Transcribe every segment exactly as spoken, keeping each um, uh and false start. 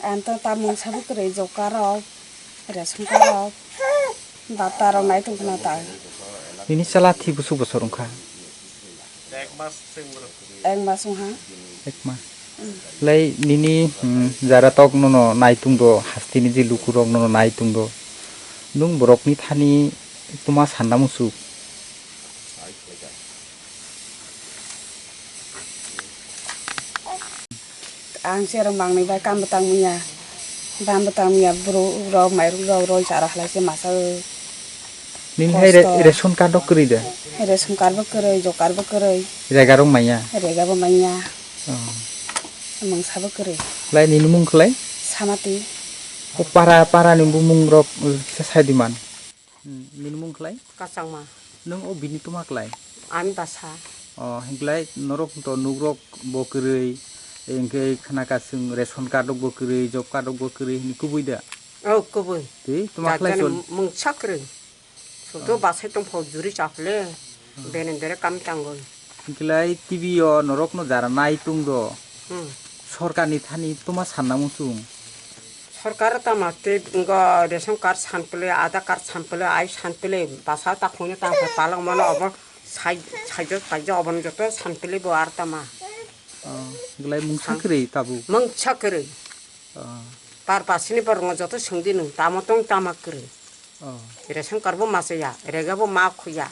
Ang to ta mungsa bo kwrwi, job card rok, ration card rok, data rok nai tong khna ta. Nini chala thwi bwswk bosor wngkha? Ek mas wngha. Ek mas. Lai nini, hmm, jara tok nono nai tong do, hasteni je lukurok nono nai tong do. Nwng borokni thani tuma sanna muchuk? Ang cherong mangnwi bai kam bwtang manya, dam bwtang manya, borok rok mairung rok roi chara halai se masa o. Nini hai re-, kosto. Ration card rok kwrwi de? Ration card bo kwrwi, job card bo kwrwi. Rega rok manya? Rega bo manya. Oh. Mungsa bo kwrwi. Lai nini mung khlai? Samati. O para, para ni bumung rok, uh, kisa sai di man. Hmm, nini mung khlai? Kachangma. Nwng o bini tuma khlai? Ani basa. O, hinklai norok to nugrok bo kwrwi, hinkhe khna ka chwng ration card rok bo kwrwi, job card rok bo kwrwi hwnwi kubui da? O, kubui. Tei tuma khlai chol? Mungsa kwrwi. Sudo basai tong phok juri chaple, bene bere kam tangoi. Hinklai T V o norok no jara nai tong do. Hmm. Sorkar ni thani tuma sanna muchung? Sorkar tama tei ngo ration card san pele, Aadhaar card san pele, ai san pele, basa ta khungno ta khe palok mano obo sai, saijo, saijo obo no joto san pele bo ar tama. Oh, glai mungsa kwrwi tabuk? Mungsa kwrwi. Oh. Par pasini borok no joto swngdi nung tamo tong tama kwrwi. Oh. Ration card bo ma chaya, rega bo ma khuya,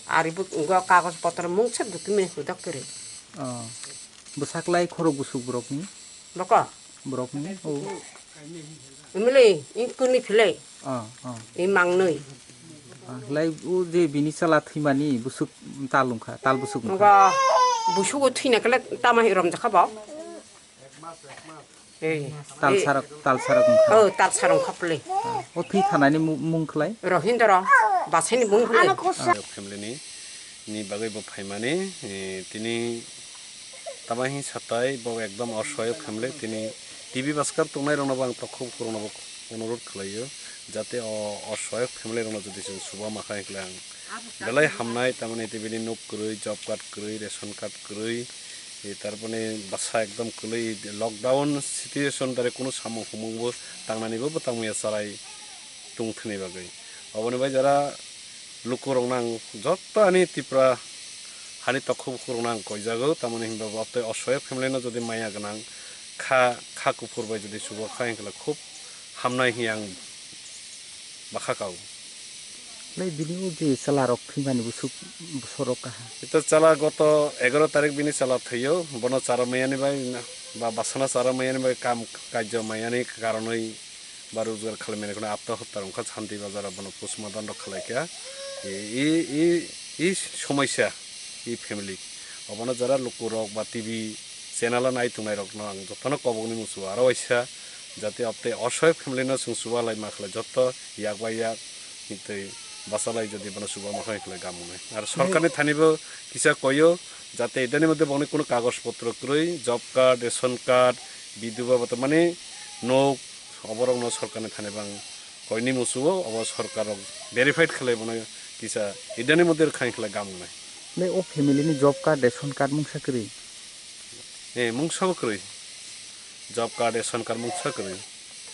ari bo ngo kagoj potro mungsa document huda kwrwi. Oh. Bwsaklai khorok bwswk borokni? Boko? Borokni? Oh. Imili, inkuni philai. Oh, oh. Imangnwi. Ah, lai o je bini chala thwimani bwswk tal wngkha, tal bwswk wngkha. Ngo bwswk o thwina kele tama hi romjakha bo. Ei, tal ei. Sarok, tal sarok wngkha. Oh, tal sarok wngkha pele. O thwi thanani mu-, mung khlai? Rohindra, basaini mung khlai. Family ni, ni bagwi bo phaimani, eh, tini tama hi satai bo ekdom osoyok family, tini T V baskar tongnai rokno bo ang tokhok rokno bo onurot khlaio, jate o osoyok family rokno jodi chwng suba ma kha hwnkhe ang belai hamnai, tamani tibini nok kwrwi, job card kwrwi, ration card kwrwi, e, tarpore bwsa ekdom kwlwi, lockdown situation dare kunu samung humung bo tangnani bo bwtang maya chwrai tong thwni bagwi. Oboni bai jara lukurokno ang jotto ani Tripura hani tokhok bukhurokno ang koijago, tamoni hinba bo tei osoyok family no jodi maya gwnang kha, kha kuphur bai jodi chuba kha hwnkhe khub hamnai hiya ang bakha kao. Lai bini o je chwla rok thwimani bwswk, bwswk rok kaha. Ito chwla goto egaroh tarik bini chwla thwio, bono chara mayani bai na, ba bwsano chara mayani bai kam kajjo mayani karonwi ba rojgar khlaimani kheno apta hopta rok wngkha Santi Bazar o bono postmortem rok khlaikha. I, i, i, i somosya, i family. Obono jara lukurok ba T V channel o nai tongnai rokno ang jotono kobokni muchungo aro waisa jate obtei osoyok family no chwng chuba lai ma khlai jotto yak bai yak tei bachalai jodi bono chuba ma khlai khlai gamungnai. Aro sorkarni thanibo kisa koyo jate idani moddhe bongni kuno kagoj potro kwrwi, job card, ration card, bidhuba bata mani nok, oborokno sorkarni thani bang koini muchungo obo sorkarrok verified khlai bono kisa idani moddhe rwkha hwnkhe gamungnai. Ble o family ni job card, ration card mungsa kwrwi? Eh, mungsa bo kwrwi. Job card, ration card mungsa kwrwi.